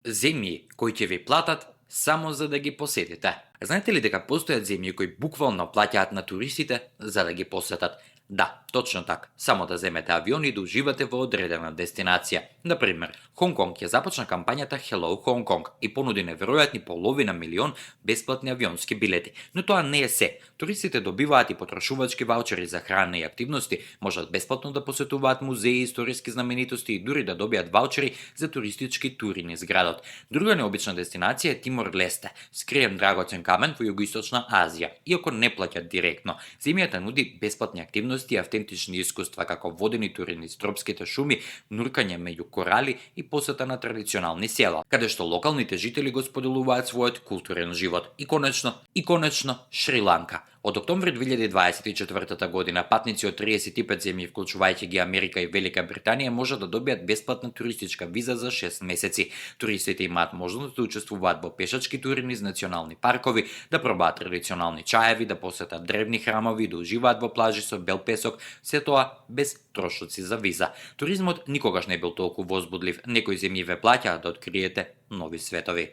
Земји кои ќе ви платат само за да ги посетите. Знаете ли дека постојат земји кои буквално плаќаат на туристите за да ги посетат? Да, точно така. Само да земете авион и да уживате во одредена дестинација. Например, Хонг Конг ја започна кампањата Hello Hong Kong и понуди неверојатни половина милион бесплатни авионски билети. Но тоа не е се. Туристите добиваат и потрошувачки ваучери за храна и активности, можат бесплатно да посетуваат музеи, историски знаменитости и дури да добијат ваучери за туристички тури низ градот. Друга необична дестинација е Тимор Лесте, скриен драгоцен камен во југоисточна Азија. Иако не плаќат директно, земјата нуди бесплатни активности и автентични искуства како водени тури низ тропските шуми, нуркање меѓу корали и посета на традиционални села, каде што локалните жители го споделуваат својот културен живот. И конечно, Шри-Ланка. Од октомври 2024 година патници од 35 земји, вклучувајќи ги Америка и Велика Британија, можат да добијат бесплатна туристичка виза за 6 месеци. Туристите имаат можност да учествуваат во пешачки тури низ национални паркови, да пробаат традиционални чаеви, да посетат древни храмови и да уживаат во плажи со бел песок, се тоа без трошоци за виза. Туризмот никогаш не бил толку возбудлив. Некои земји ве плаќаат да откриете нови светови.